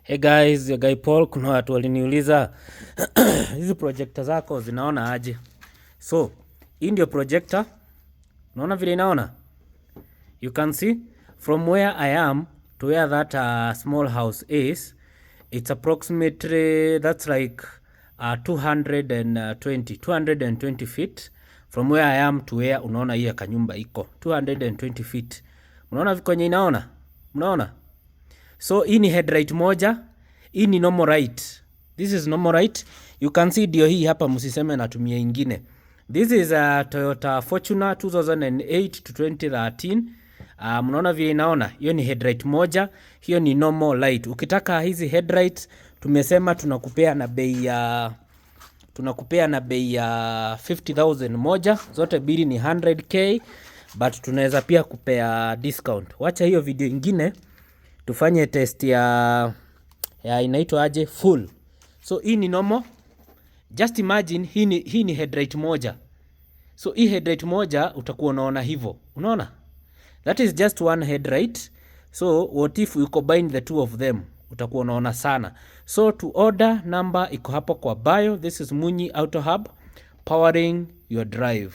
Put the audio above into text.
Hey guys, your guy Paul. Kuna watu waliniuliza hizi projector zako zinaona aje? So, hii ndio projector. Unaona vile inaona? You can see from where I am to where that small house is, it's approximately, that's like 220 feet from where I am to where unaona hiyo kanyumba iko 220 feet. Unaona kwenye inaona? Unaona? So hii ni headlight moja, hii ni normal light. This is normal light. You can see ndio hii hapa, msiseme natumia ingine. This is a Toyota Fortuner 2008 to 2013. Mnaona vile inaona, hiyo ni headlight moja, hiyo ni normal light. Ukitaka hizi headlights, tumesema tunakupea na bei ya 50,000 moja, zote mbili ni 100K, but tunaweza pia kupea discount. Wacha hiyo video ingine tufanye test ya inaitwa aje, full. So hii ni normal. Just imagine hii ni headlight moja. So hii headlight moja utakuwa unaona hivyo. Unaona? That is just one headlight. So what if you combine the two of them? Utakuwa unaona sana. So to order, number iko hapo kwa bio. This is Munyi Auto Hub, powering your drive.